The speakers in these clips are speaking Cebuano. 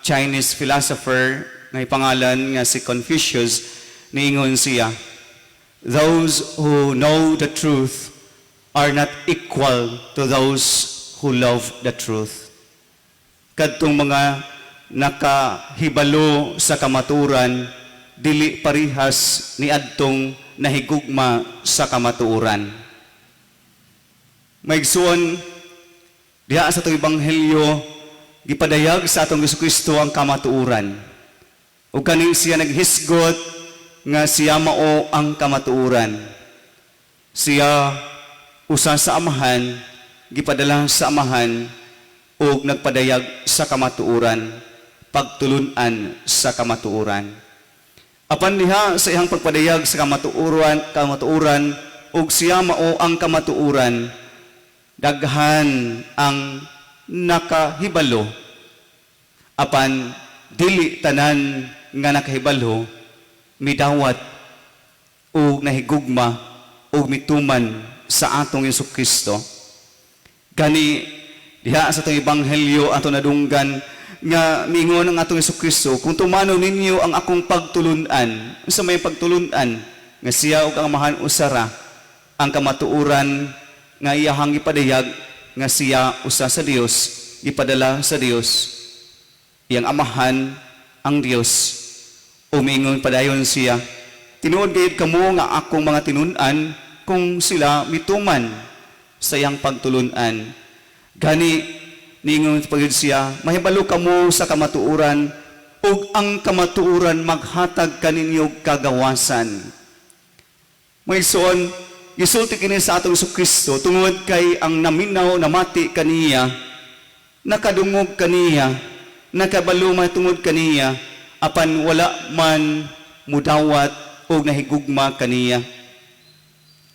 Chinese philosopher nga pangalan nga si Confucius, niingon siya, "Those who know the truth are not equal to those who love the truth." Kadtong mga nakahibalo sa kamatuoran, dili parihas ni adtong nahigugma sa kamatuoran. Mga igsuon, diha sa atong ebanghelyo, gipadayag sa atong Kristo ang kamatuoran. Ug kani siya naghisgot nga siya mao ang kamatuoran. Siya usa sa Amahan, gipadala sa Amahan ug nagpadayag sa kamatuoran, pagtulunan sa kamatuoran. Apan diha sa iyang pagpadayag sa kamatuoran ug siya mao ang kamatuoran, daghan ang nakahibalo. Apan dili tanan nga nakahibalo midawat ug nahigugma ug mituman sa atong Hesus Kristo. Gani diha sa atong ebanghelyo, ato nadunggan nga miingon ang atong Hesus Kristo, "Kung tumanon ninyo ang akong pagtulunan." Unsa may pagtulunan? Nga siya ug ang Amahan usa ra. Ang kamatuoran nga iyahang gipadayag nga siya usa sa Dios, gipadala sa Dios, iyang Amahan ang Dios. Umingon padayon siya, "Tinuod gayud kamo nga akong mga tinun-an kung sila mituman sa iyang pagtulunan." Gani niingon pa gyud siya, "Mahibalo kamo sa kamatuoran ug ang kamatuoran maghatag kaninyo kagawasan." Mga igsoon, gisulti kini sa atong Kristo tungod kay ang naminaw, namati kaniya, nakadungog kaniya, nakabalo man tungod kaniya, apan wala man mudawat og nahigugma kaniya.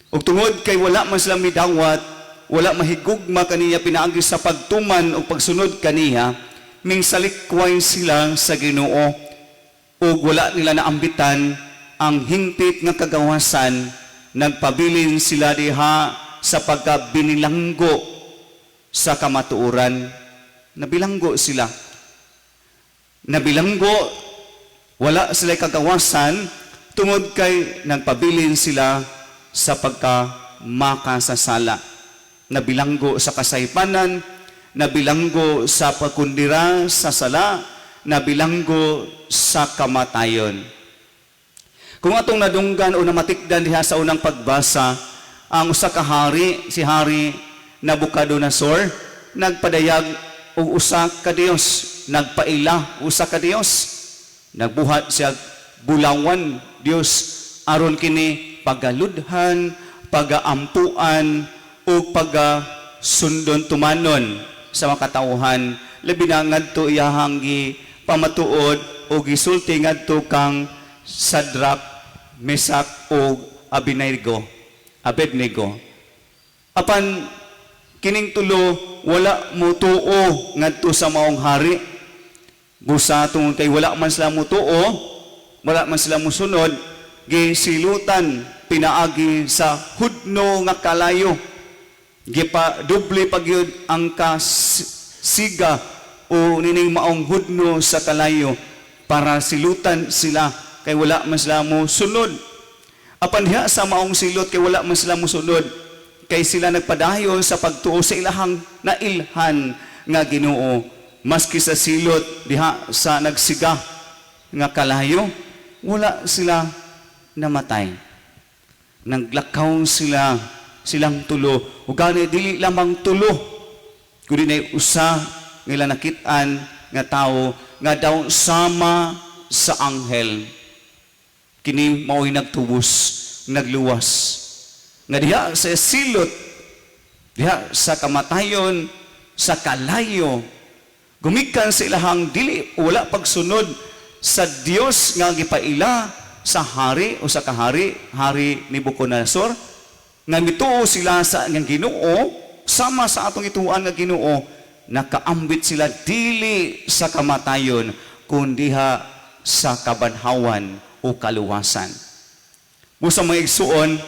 Ug tungod kay wala man sila midawat, wala mahigugma kaniya pinaagi sa pagtuman o pagsunod kaniya, mingsalikway sila sa Ginoo ug wala nila naambitan ang hingpit nga kagawasan. Nagpabilin sila diha sa pagkabinilanggo sa kamatuoran. Nabilanggo sila. Nabilanggo, wala sila kagawasan tungod kay nagpabilin sila sa pagka makasasala. Nabilanggo sa kasaypanan, nabilanggo sa pagkundira sa sala, nabilanggo sa kamatayon. Kung atong nadunggan o namatikdan diha sa unang pagbasa, ang usa ka hari, si Hari Nabucodonosor, nagpadayag og usa ka Dios, nagpaila usa ka Dios. Nagbuhat siya bulawan Dios aron kini pagaludhan, pagaampuan ug pagasundon tumanon sa mga katawhan, labi na ngadto iyahang gi pamatuod o gisulti ngadto kang Shadrach, Mesach ug Abednego. Abednego. Apan kining tulo wala mutuo ngadto sa maong hari. Busa tungod kay wala man sila mutuo, wala man sila musunod, gisilutan pinaagi sa hudno nga kalayo. Gipa doble pa gyud ang kasiga o nining maong hudno sa kalayo para silutan sila kay wala man sila mo sunod. Apan diha sa maong silot kay wala man sila mosunod, kay sila nagpadayon sa pagtuo sa ilahang nailhan nga Ginoo, maski sa silot diha sa nagsiga nga kalayo, wala sila namatay. Naglakaw sila, silang tulo. Ug gani dili lamang tulo, kundi nay usa nga ila nakit-an nga tawo nga daw sama sa anghel. Kini mao'y nagtubos, nagluwas. Nga diha sa silot, diha sa kamatayon, sa kalayo, gumikan sa ilahang dili, wala pagsunod sa Dios nga gipaila sa hari o sa kahari, Hari Nebuchadnezzar, nga mituo sila sa nga Ginoo, sama sa atong ituan nga Ginoo, nakaambit sila dili sa kamatayon, kundiha sa kabanhawan o kaluwasan. Busa, mga igsuon,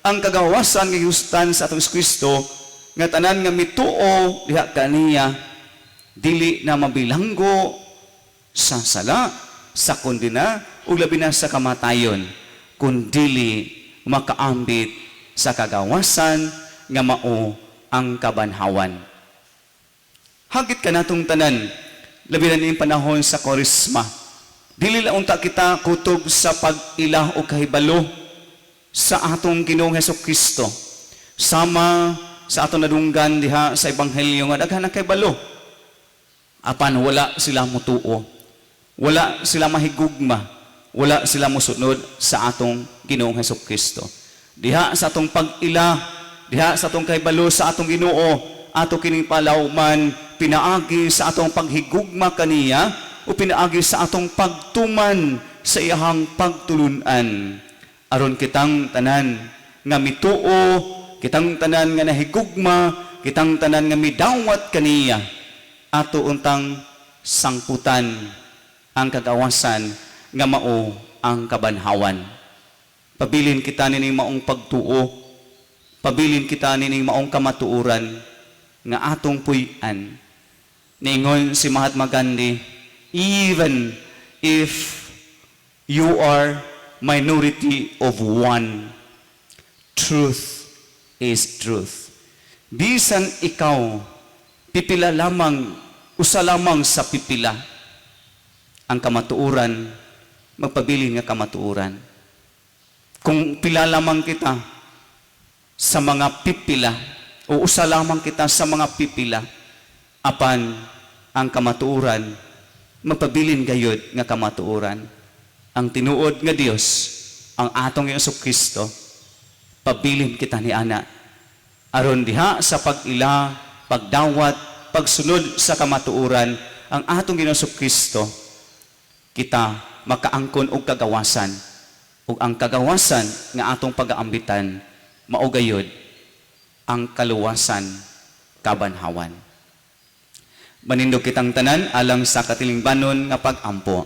ang kagawasan nga gihustan sa atong Kristo nga tanan nga mituo diha kaniya dili na mabilanggo. Sa sala, sa kondena, ug labi na sa kamatayon, kung dili makaambit sa kagawasan nga mao ang kabanhawan. Hagit kanatong tanan, labi na ning panahon sa Koresma. Dili lang unta kita kutob sa pag-ila o kahibalo sa atong Ginoong Hesus Kristo. Sama sa atong nadunggan diha sa Ebanghelyo nga daghan ang kahibalo. Apan wala sila mutuo. Wala sila mahigugma. Wala sila musunod sa atong Ginoong Hesus Kristo. Diha sa atong pag-ila, diha sa atong kahibalo sa atong Ginoo, ato kining palauman pinaagi sa atong paghigugma kaniya o pinaagi sa atong pagtuman sa iyahang pagtulunan. Aron kitang tanan nga mituo, kitang tanan nga nahigugma, kitang tanan nga midawat kaniya, ato untang sangputan ang kagawasan nga mao ang kabanhawan. Pabilin kita nining maong pagtuo, pabilin kita nining maong kamatuoran nga atong puy-an. Niingon si Mahatma Gandhi, "Even if you are minority of one, truth is truth." Bisan ikaw, pipila lamang, usa lamang sa pipila, ang kamatuoran, magpabilin nga kamatuoran. Kung pila lamang kita sa mga pipila, o usa lamang kita sa mga pipila, apan ang kamatuoran, magpabilin gayod nga kamatuoran. Ang tinuod nga Dios, ang atong Hesus Kristo, pabilin kita ni ana. Aron diha sa pag-ila, pagdawat, pagsunod sa kamatuoran, ang atong Ginoong Kristo, kita makaangkon og kagawasan. Ug ang kagawasan nga atong pagaambitan, mao gayod ang kaluwasan, kabanhawan. Manindog kitang tanan alang sa katilingbanon nga pag-ampo.